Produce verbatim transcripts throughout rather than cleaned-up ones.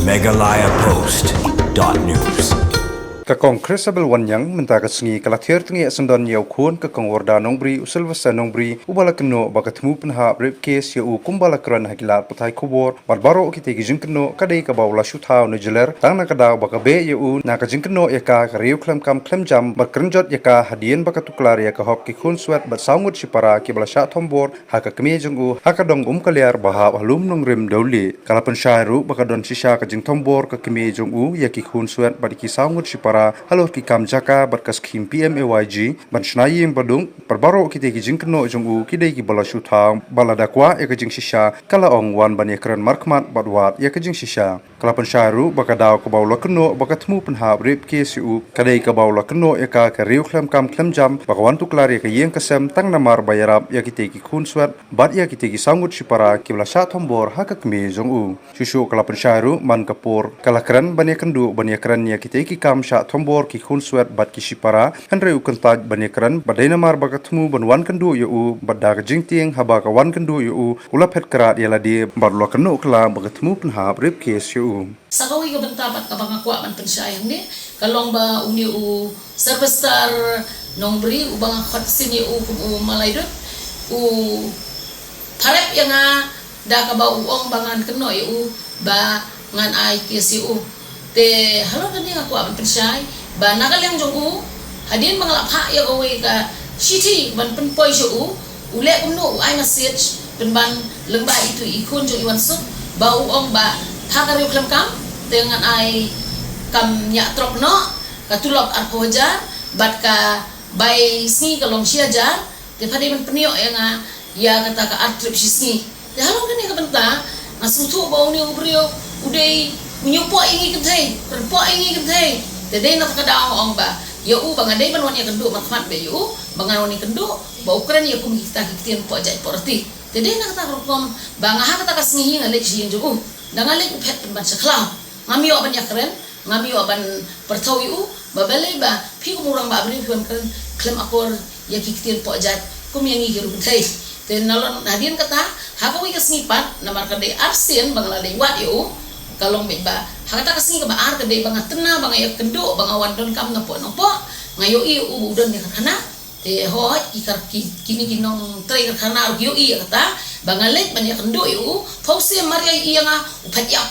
Meghalaya Post dot news. Ka Kong Christabel Wanniang mynta ka sngi ka la thiar tngia syndon ïa u khun ka Kong Warda Nongbri, u Sylvester Nongbri, uba la kynnoh ba ka thmu pynhap rape case ïa u kumba la kren ha ki lad pathai khubor, bad baroh kitei ki jingkynnoh ka dei kaba u la shu thaw na jyller tang na ka daw ba ka beh ïa u na ka jingkynnoh ïa ka ka riew khlem kam khlem jam bad kren jot ïa ka hadien ba ka tuklar ïa ka hok ki khun swet bad saw ngut shipara kiba la shah thombor ha ka kmie jong u ha ka dong Umkaliar ba hap ha Lumnongrim Dewlieh. Ka la pynshai ruh ba ka don shisha ka jingthombor ka kmie jong u ïa ki khun swet bad ki saw ngut shipara halor ki kam jaka bad ka skhim P M A Y G ban shna ïing ba duk. Bad baroh kitei ki jingkynnoh jong u ki dei kiba la shu thaw, bad lada kwah ïa ka jingshisha ka la ong wan ban ïakren markhmat bad wad ïa ka jingshisha. Ka la pynshai ruh ba ka daw kaba u la kynnoh ba ka thmu pynhap rape case ïa u ka dei kaba u la kynnoh ïa ka ka riew khlem kam khlem jam ba ka wan tuklar ïa ka ïing ka sem tang namar ba ïarap ïa kitei ki khun swet bad ïa kitei ki saw ngut shipara kiba la shah thombor ha ka kmie jong u. Shuh shuh ka la pynshai ruh man ka por ka la kren ban ïakynduh ban ïakren ïa kitei ki kam shah thombor ki khun swet bad ki shipara, hynrei u kyntait ban ïakren ba dei namar ba ka thmu ban wan kynduh ïa u bad da ka jingtieng haba ka wan kynduh ïa u, u la phet krad ïa lade bad u la kynnoh kylla ba ka thmu pynhap rape case ïa u. Sa kawei ka bynta bad kaba nga kwah ban pynshai hangne ka long ba une u Sylvester Nongbri uba nga khot sien ïa u kum u Malaidut, u pharep ïa nga da kaba u ong ba ngan kynnoh ïa u ba ngan ai case ïa u. Te halor kane nga kwah ban pynshai ba na ka liang jong u, hadien ba nga la phah ïa kawei ka shithi ban pynpoi sha u, u leh kumno, u ai message pynban lyngba itu i khun jong i Wansuk ba u ong ba pha ka riew khlem kam te ngan ai kam ñiah trok noh, ka tulop arphew hajar bad ka bai sngi ka long shi hajar. Te pha dei ban pynïoh ïa nga ïa kata ka ar trip shi sngi. Te halor kane ka bynta nga sngewthuh ba une u briew u dei u ñiewpoh ïa ngi kynthei, u krenpoh ïa ngi kynthei. Te dei na kata ka daw nga ong ba ïa u ba nga dei ban wan ïakynduh markhmat bad ïa u ba ngan wan ïakynduh ba u kren ïa kum kita ki ktien poh jait poh rti. Te dei na kata ka rukom ba nga ha kata ka sngi hi nga leit sha ïing jong u. Da nga leit u phet pynban sha khlaw. Ngam ïoh ban ïakren, ngam ïoh ban pyrthaw ïa u ba balei ba phi kum u rangbah briew phi wan kren khlem akor ïa ki ktien poh jait kum ïa ngi ki riew kynthei. Te nalor hadien kata ha kawei ka sngi pat namar ka dei arsien ba nga la dei wad ïa u, ka long beit ba ha kata ka sngi kaba ar ka dei ba nga tynna ba nga ïakynduh ba nga wan donkam na poh nongpoh, nga ïohi ïa u ba u don ïa ka karkhana. Te hooid ki kar ki kine ki nongtrei karkhana ruh ki ïohi ïa kata ba nga leit ban ïakynduh ïa u, phew sien mar ïa i ïa nga u phet ïap.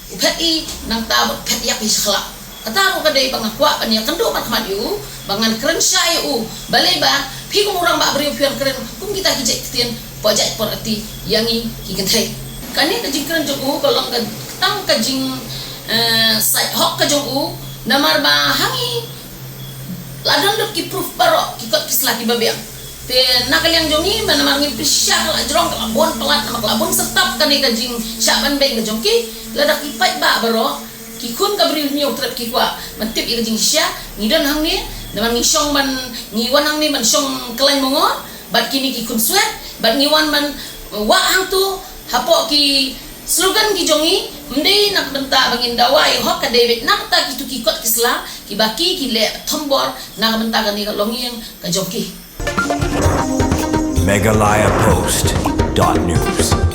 U phet i nangta bad phet ïap hi sha khlaw. Kata ruh ka dei ba nga kwah ban ïakynduh markhmat ïa u ba ngan kren shai ïa u. Balei ba phi kum u rangbah briew phi wan kren kum kita ki jait ktien poh jait poh rti ïa ngi ki kynthei. Kane ka jingkren jong u ka long ka tang ka jing eh, sait hok ka jong u namar ba ha ngi la don dep ki proof baroh ki kot ki sla kiba biang. Te na ka liang jong ngi ba namar ngin pynshisha ka la jrong ka la bun palat namar ka la bun sertap kane ka jingshah ban beiñ ka jong ki, lada ki paidbah baroh ki khun ka Bri u Hynñiewtrep ki kwah ban tip ïa ka jingshisha, ngi don hangne namar ngi shong ban, ngi wan hangne ban shong khlaiñ mongor bad kine ki khun swet bad ngi wan ban wah hangto hapoh ki slogan ki jong ngi, ym dei na ka bynta ba ngin dawa ïa hok, ka dei beit na ka bynta kitu ki kot ki sla kiba ki ki leh thombor na ka bynta kane ka longïing ka jong ki. Meghalaya Post dot news.